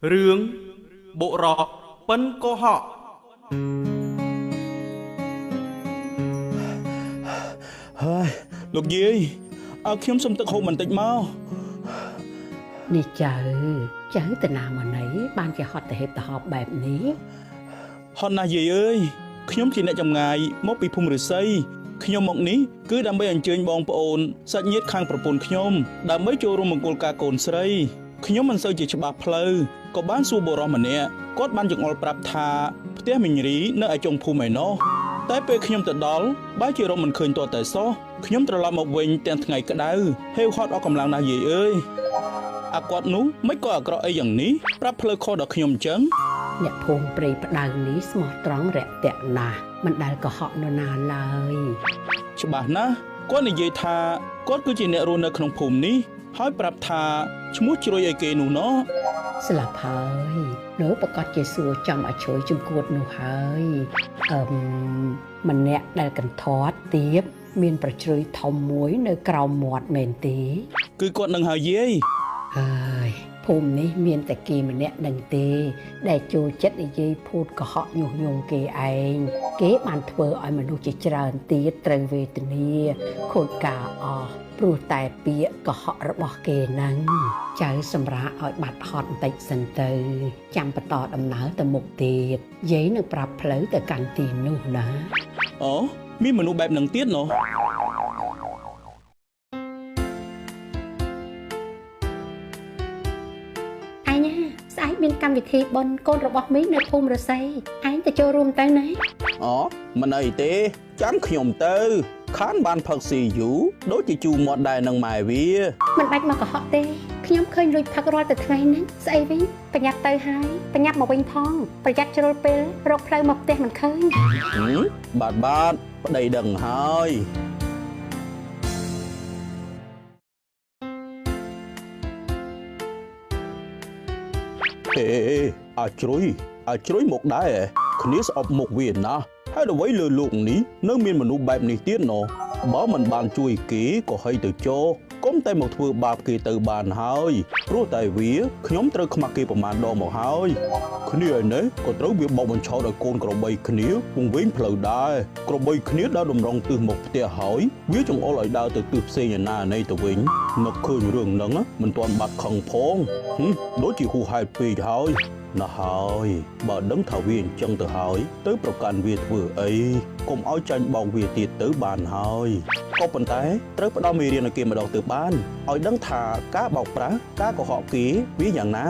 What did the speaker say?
រឿងបុរសប៉ិនកុហក ហើយលោកយាយឲ្យខ្ញុំសុំទឹកហូបបន្តិចមក នេះចៅចៅតាណាមកណីបានជាហត់ទៅហេបទៅហប់បែបនេះ ហត់ណាស់យាយអើយខ្ញុំជាអ្នកចម្ងាយមកពីភូមិឫស្សីខ្ញុំមកនេះគឺដើម្បីអញ្ជើញបងប្អូនសាច់ញាតិខាងប្រពន្ធខ្ញុំដើម្បីចូលរួមមង្គលការកូនស្រីខ្ញុំមិនសូវជាច្បាស់ផ្លូវក៏បានសួរបុរសម្នាក់គាត់បានចង្អុលប្រាប់ថាផ្ទះមីងរីនៅឯចុងភូមិឯណោះតែពេលខ្ញុំទៅដល់បែរជារកមិនឃើញទាល់តែសោះខ្ញុំត្រឡប់មកវិញទាំងថ្ងៃក្តៅហេវហត់អស់កម្លាំងណាស់យាយអើយអាគាត់នោះមិនក៏អាក្រក់អីយ៉ាងនេះប្រាប់ផ្លូវខុសដល់ខ្ញុំអញ្ចឹង អ្នកភូមិព្រៃផ្ដៅនេះស្មោះត្រង់រាក់ទាក់ណាស់មិនដែលកុហកនរណាឡើយ ច្បាស់ណាស់គាត់និយាយថាគាត់គឺជាអ្នករស់នៅក្នុងភូមិនេះហើយប្រាប់ថាឈ្មោះជ្រុយអីគេនោះណោះ ស្លាប់ហើយលោកប្រកាសជាសួរចំឲ្យជ្រុយជំគួតនោះហើយអឹមម្នាក់ដែលកន្ធាត់ទៀបមានប្រជ្រុយធំមួយនៅក្រោមមាត់មែនទេ គឺគាត់នឹងហើយយាយ ហើយភូមិនេះមានតែគេម្នាក់នឹងទេ ដែលចូលចិត្តនិយាយភូតកុហកញុះញង់គេឯងគេបានធ្វើឲ្យមនុស្សជាច្រើនទៀតត្រូវវេទនាខូចការអស់ព្រោះតែពាក្យកុហករបស់គេហ្នឹងចៅសម្រាកឲ្យបាត់ហត់បន្តិចសិនទៅ ចាំបន្តដំណើរទៅមុខទៀតយាយនឹងប្រាប់ផ្លូវទៅកាន់ទីនោះណា អូមានមនុស្សបែបនឹងទៀតណោះ ឯងណាស្អែកមានកម្មវិធីបុណ្យកូនរបស់មីងនៅភូមិរស័យឯងទៅចូលរួមទៅណា អូមិនអីទេចាំខ្ញុំទៅ ខានបានផឹកស៊ីយូរដូចជាជូរមាត់ដែរនឹងម៉ែវា មិនបាច់មកកុហកទេខ្ញុំឃើញលួចផឹករាល់តែថ្ងៃហ្នឹងស្អីវិញប្រញាប់ទៅហើយប្រញាប់មកវិញផងប្រយ័ត្នជ្រុលពេលរកផ្លូវមកផ្ទះមិនឃើញ ហឹមបាទបាទប្តីដឹងហើយហេអាជ្រុយអាជ្រុយមកដែរគ្នាស្អប់មុខវាណាស់ហើយអ្វីលើលោកនេះនៅមានមនុស្សបែបនេះទៀតណោះបើមិនបានជួយគេក៏ហីទៅចោកុំតែមកធ្វើបាបគេទៅបានហើយព្រោះតែវាខ្ញុំត្រូវខ្មាស់គេប្រមាណដងមកហើយគ្នាឯនេះក៏ត្រូវវាបោកបញ្ឆោតឲ្យកូនក្របីគ្នាពងវិញផ្លូវដែរក្របីគ្នាដើរតម្រង់ទិសមកផ្ទះហើយវាចង្អុលឲ្យដើរទៅទិសផ្សេងឯណាណីទៅវិញនឹកឃើញរឿងហ្នឹងមិនទាន់បាត់ខឹងផងហឹមដូចជាហួសហេតុពេកហើយណាស់ហើយបើដឹងថាវាអញ្ចឹងទៅហើយទៅប្រកាន់វាធ្វើអីកុំឲ្យចាញ់បោកវាទៀតទៅបានហើយក៏ប៉ុន្តែត្រូវផ្ដល់មេរៀនឲ្យគេម្ដងទៅបានឲ្យដឹងថាការបោកប្រាស់ការកុហកគេវាយ៉ាងណា